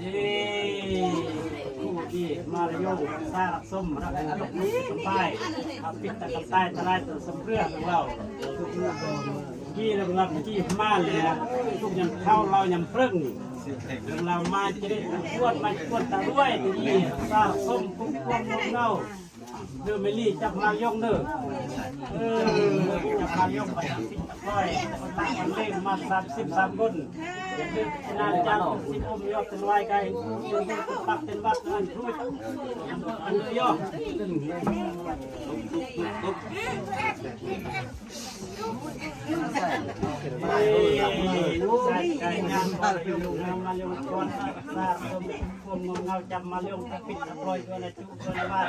ນີ້ ຜູ້ທີ່ມາລະຍົງສາລັກສົມ ລັກຍົກສະບາຍ ເອົາປິດຕາກັບຕາຍຕະລາຍຕົວສຳເພືອຂອງເຮົາ ກີ້ລຳລັບກີ້ມາແລ້ວ ທຸກຍາມເຊົາເລົາຍາມເພິ່ງ ລາວມາຈະໄດ້ກວດມາກວດຕາດ້ວຍ ທີ່ສາລັກສົມ ພວກພວກເຮົາ ເດີແມລີ ຈັບມາລະຍົງເດີ ເອີ ຈັບມາລະຍົງໄປ ຄ່ອຍ ຄົນລະຄົນເລງມາສາມສິບສາມຄົນ ຢ່າລືມນາຈານສິບອົມຍອດເປັນວາຍໄກ່ ເປັນປັກເປັນວັດນັ້ນ ທຸກອັນຍອດ ມາລະຍົງກ່ອນ ສາທຸ ພວມເງົາ ຈັບມາລະຍົງ ປິດລຽບຮ້ອຍ ຕົວນະຈຸ ຕົວນະວາ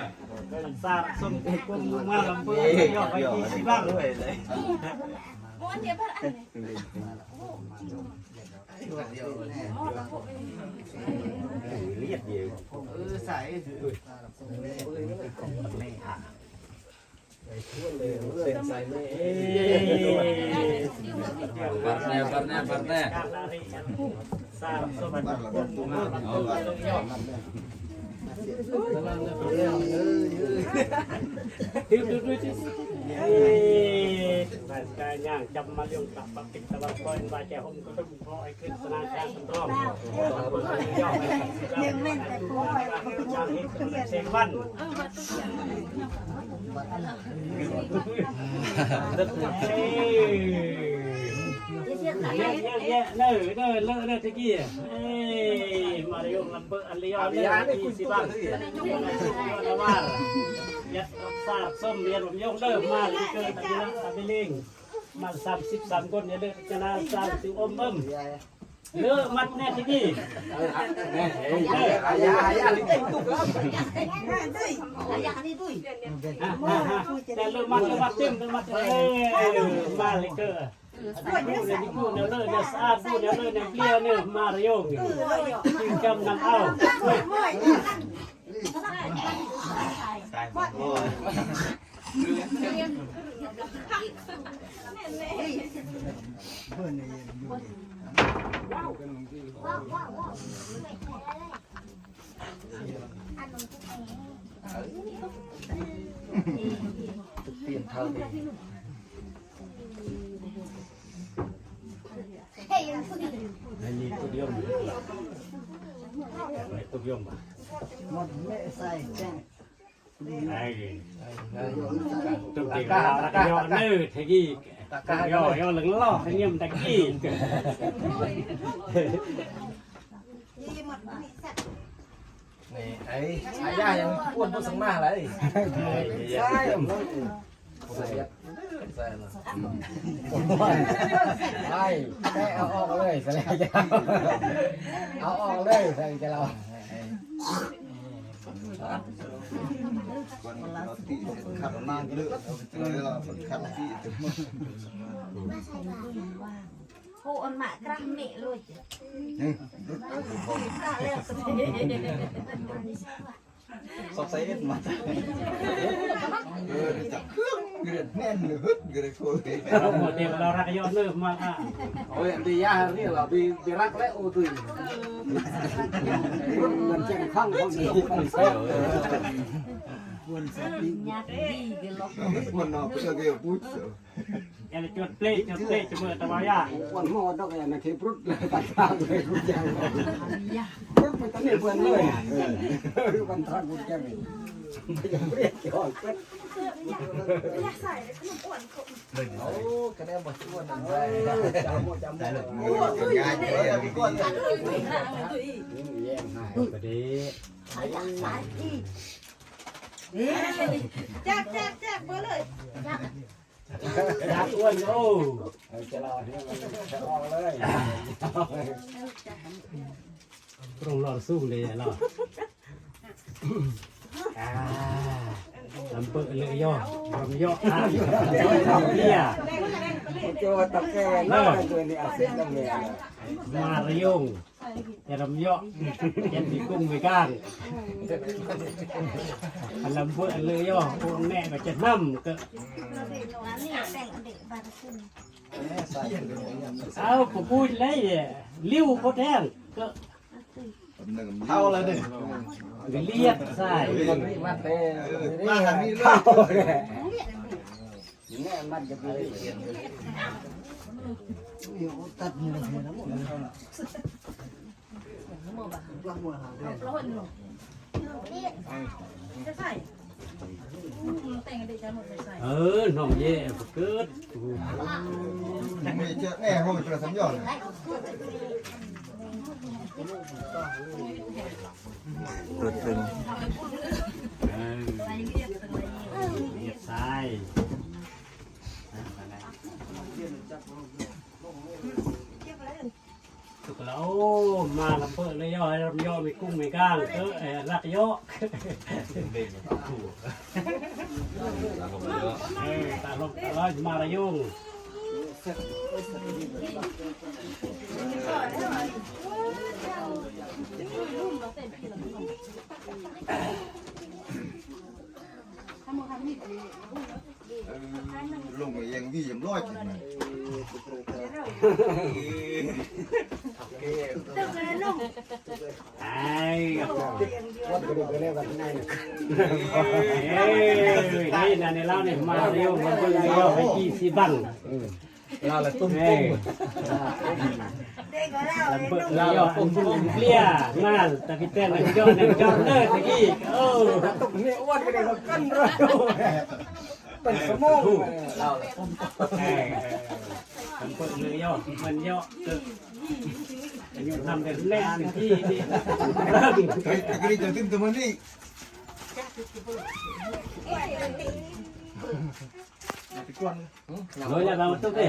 ມັນສາກສົມເປັນຄົນງາມລຳເບີ ຍອດໄປທີ່ຊິບັງ ເອີ ໃສ່ ເສັ້ນໃສ່ແມ່ ບາດແນ່ ບາດແນ່ ບາດແນ່ ເອີ ບາດກາຍ່າງຈຳມາລຽງກັບປະຕິດຕະວັນ ຄອຍວ່າຈະຫົມກະດຸມ ຂໍໃຫ້ຂຶ້ນສະໜາມຊ້າງສຳລອງ ຍັງແມ່ນແຕ່ຜູ້ໄປບໍ່ຄືເຈົ້າເຮັດເສງວັນ ເອີ ເຍະໆ ເລີະເລີະເລີະເລີະຕະກີ້ ເອີ ມາລະຍົງລຳເບີ ອັນລະຍອນເລີະ ທີ່ຊິບັງ ລະວານ ຢາສາກສົມ ຢາລົມຍົງເລີະ ມາທີ່ເກີດຕະກິລະຕະບິເລງ ມາສາມສິບສາມຄົນ ຢ່າເລີະຈະນາສາມສິບອົມເອີມ ເລີະມັດແນ່ທີ່ນີ້ ເອີ ຢ່າ ຢ່າ ຢ່າ ແຕ່ເລີະມັດ ເລີະມັດເຕັມ ເລີະມັດເຕັມ ເອີ ມາເລີຍເກີ ດູແນວນີ້ ດູແນວເລີະ ແນວສະອາດ ດູແນວເລີະ ແນວເບຍ ແນວມາລະຍົງ ຈຶ່ງຈຳນຳເອົາ ອັນນີ້ຕຸກຍົມ ຕຸກຍົມ ໝົດແມ່ໃສ່ແຈ້ງ ໄອ້ ຕຸກເດັກລາວລະກະຍໍເນີ ທະກີ້ ຍໍ ຍໍເລິງຫຼອກ ທະຍິມ ທະກີ້ ນີ້ ໄອ້ ອາຍາຍັງກວນບໍ່ສັງມາໄລ ໃຊ່ ໃສ່ລະ ໄອ້ ແຕະເອົາອອກເລີຍ ໃສ່ລະ ເອົາອອກເລີຍ ໃສ່ລະ ຄັດມາເລີຍ ຄັດທີ່ ໂອ້ ອັນມາກຣາເມະໂລຍ ສົງໄສເຮັດມາ ເອີ ຈັບເຄື່ອງເດືອດແໜ້ນເລີຍ ເຮັດກະໄດ້ໂຄດ ເອົາໝົດເດ ລາວຮັກຍອດເລີຍມາ ໂອ້ຍ ອັນເດຍາເຮົານີ້ລາວໄປ ໄປຮັກແລ້ວ ໂອ້ ຕຸ້ຍ ມັນແຈ້ງຄັງເຮົານີ້ ຄວນສະຕິ ຍາກດີເດລອກ ຄວນນອກເພື່ອເກຍປຸດ ແອນຈວດເປລະ ຈວດເປລະ ຈະເມີຕະວາຍາ ຄວນໝໍດອກ ແອນນະເທບລຸດ ຕັດທາງເລີຍ ລຸດຍາງ ລຸດໄປຕະນີ້ເພິ່ນເລີຍ ເອີ ບັນທາງກຸນແຈງ ເອີ ໂອ້ ຄະແນນບໍ່ຊວນ ຈຳບໍ່ ຈຳບໍ່ ໂອ້ຍ ແຍ່ງໃຫ້ ປະເດ ແຈກ ແຈກ ແຈກ ເບີເລີຍ ຢາກອ້ວນ ໂອ້ ເອີ ຈະລອດໃຫ້ມັນອອກເລີຍ ໂປງລອດສູງເດ້ລອດ ອ່າ ລຳເປີເລີຍຍໍ ລຳເຍາະ ອ່າ ເບຍ ໂອເຄ ວ່າຕະແກນເນາະ ເອີ ຕົວນີ້ອາເຊັດນຳເມຍ ມາລະຍົງ ຈະລຳເຍາະ ຈະມີກຸ້ງມີກ້າງ ອັນລຳເບີອັນເລີຍອ ໂອແມ່ກໍຈະນຳ ກໍ ເອົາ ກໍປູດໄດ້ ລິ້ວບໍ່ແທງ ກໍ ເທົ່າແລ້ວເດ້ ລຽບໃສ່ ມາທາງນີ້ເລີຍ ເອີ ນ້ອງແຍ່ເກີດ ແມ່ເຮົາຈະສຳຍອງ ເປີດເບິ່ງ ເອີ ລຽບຊາຍ ໂອ້ ມາລຳເປີດເລີຍ ຍໍໃຫ້ລຳເຍາະ ມີກຸ້ງມີກ້າງ ເອີ ລັກເຍາະ ເອີ ຕາລົມຕາລອຍ ມາລະຍຸງ ລົງມາເອງວີຈຳລອຍກິນ ໄອ້ ເອີຍ ນີ້ນະ ໃນລາວນີ້ ມາເຮັດມາເບິ່ງເຮົາໃຫ້ກີ່ຊິບັງ ລາວລະຕຸ້ມໆ ລະເບີດລາວ ເຄຍ ມາຕະກິແຕນ ນັ່ງຈອດນັ່ງຈອດເດີ ຕະກີ້ ເອີ ເປັນຊົ່ວໂມງ ເອີ ເປີດເລີຍ ເຍາະ ມັນເຍາະ ອາຍຸທຳເປັນແລກເປັນທີ່ນີ້ ເຮີຍ ຕະກີ້ເຈົ້າຕື່ມຕົວມື້ນີ້ ໂດຍແລ້ວ ເອົາຕຸກເດ້.